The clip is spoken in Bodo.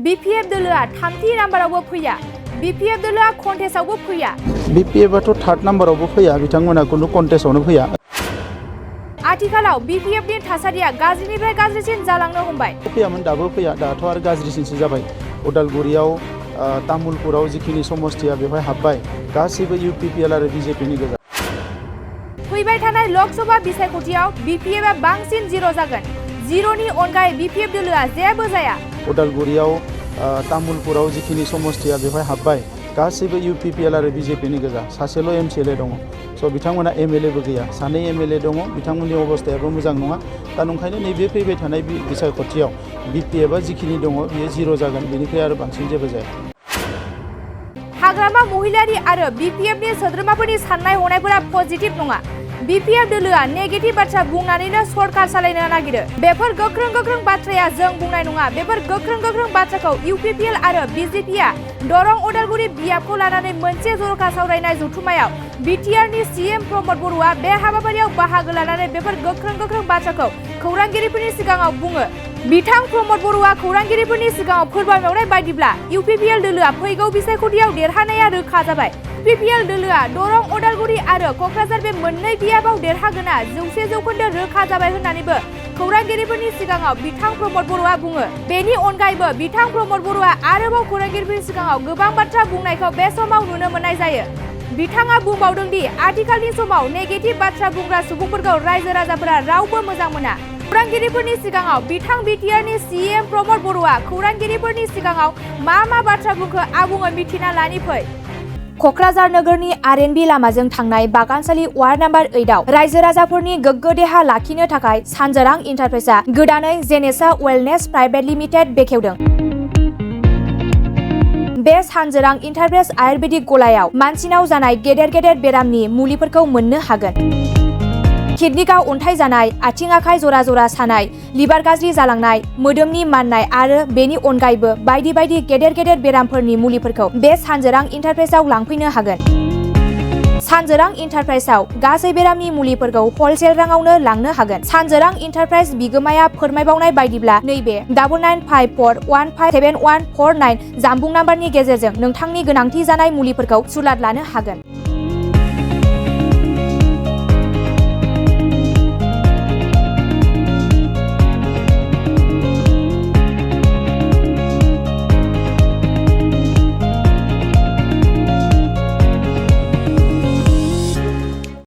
BPF दोलोआ थामथि नाम्बारावबो फैया BPF दोलोआ कन्टेस्टआवबो फैया BPFआथ' थार्ड नाम्बारावबो फैया बिथांमोना खुनु कन्टेस्टआवनो फैया आथिखालाव BPFनि थासारिया गाज्रिनिफ्राय गाज्रिसिन जालांनो हमबाय फैयामोन दाबो फैया दाथ' आरो गाज्रिसिनसो जाबाय उदालगुरियाव तामुलपुराव जिखिनि समस्थिया बेवहाय हाबबाय गासैबो UPPL आरो BJPनि गोजा फैबाय थानाय लोकसभा बिसायख'थियाव BPFआ बांसिन जिर' जागोन जिर'नि अनगायै BPF दोलोआ जेबो जाया उदालगुरियाव तामुलपुराव जिखिनि समस्थिया बेवहाय हाबबाय गासैबो UPPL आरो BJPनि गोजा सासेल' MCLA दङ स' बिथांमोना MLAबो गैया सानै MLA दङ बिथांमोननि अबस्थायाबो मोजां नङा दा नंखायनो नैबे फैबाय थानाय बिसायख'थियाव BPFआ जिखिनि दङ बियो जिर' जागोन बेनिफ्राय आरो बांसिन जेबो जाया हाग्रामा महिलारि आरो BPFनि सोद्रोमाफोरनि साननाय हनायफोरा पजिटिभ नङा BPF दोलोआ नेगेटिभ बाथ्रा बुंनानैनो सरकार सालायनो नागिरो बेफोर गोख्रों बाथ्राया जों बुंनाय नङा बेफोर गोख्रों बाथ्राखौ UPPL आरो BJPआ दरं उदालगुरि बियाबखौ लानानै मोनसे जर'खा सावरायनाय जथुमायाव BTRनि CM प्रमद बर'आ बे हाबाफारियाव बाहागो लानानै बेफोर गोख्रों बाथ्राखौ खौरांगिरिफोरनि सिगाङाव बुङो बिथां प्रमद बर'आ खौरांगिरिफोरनि सिगाङाव फोरमायबावनाय बायदिब्ला UPPL दोलोआ फैगौ बिसायख'थियाव देरहानाया रोखा जाबाय UPPL दोलोआ दरं उदालगुरि आरो क'क्राझार बे मोननै बियाबाव देरहागोना 100% रोखा जाबाय होननानैबो खौरांगिरिफोरनि सिगाङाव बिथां प्रमद बर'आ बुङो बेनि अनगायैबो बिथां प्रमद बर'आ आरोबाव खौरांगिरिफोरनि सिगाङाव गोबां बाथ्रा बुंनायखौ बे समाव नुनो मोननाय जायो बिथाङा बुंबावदों दि आथिखालनि समाव नेगेटिभ बाथ्रा बुंग्रा सुबुंफोरखौ रायजो राजाफोरा रावबो मोजां मोना खौरांगिरिफोरनि सिगाङाव बिथां BTRनि CM प्रमद बर'आ खौरांगिरिफोरनि सिगाङाव मा बाथ्रा बुंखो आबुङै मिथिना लानि फै क'क्राझार नोगोरनि RNB लामाजों थांनाय बागानसालि वार्ड नाम्बार 8आव रायजो राजाफोरनि गोग्गो देहा लाखिनो थाखाय सानजोरां इन्टारप्राइजआ गोदानै जेनेसा वेलनेस प्राइभेट लिमिटेड बेखेवदों बे सानजोरां इन्टारप्राइज आयुर्वेदिक गलायाव मानसिनाव जानाय गेदेर बेरामनि मुलिफोरखौ मोननो हागोन किडनिकआव अन्थाइ जानाय आथिं आखाइ जरा सानाय लिभार गाज्रि जालांनाय मोदोमनि माननाय आरो बेनि अनगायैबो बायदि गेदेर बेरामफोरनि मुलिफोरखौ बे सानजोरां इन्टारप्राइजआव लांफैनो हागोन सानजोरां इन्टारप्राइजआव गासै बेरामनि मुलिफोरखौ हलसेल राङावनो लांनो हागोन सानजोरां इन्टारप्राइज बिगोमाया फोरमायबावनाय बायदिब्ला नैबे 9954157149 जानबुं नाम्बारनि गेजेरजों नोंथांनि गोनांथि जानाय मुलिफोरखौ सुलाद लानो हागोन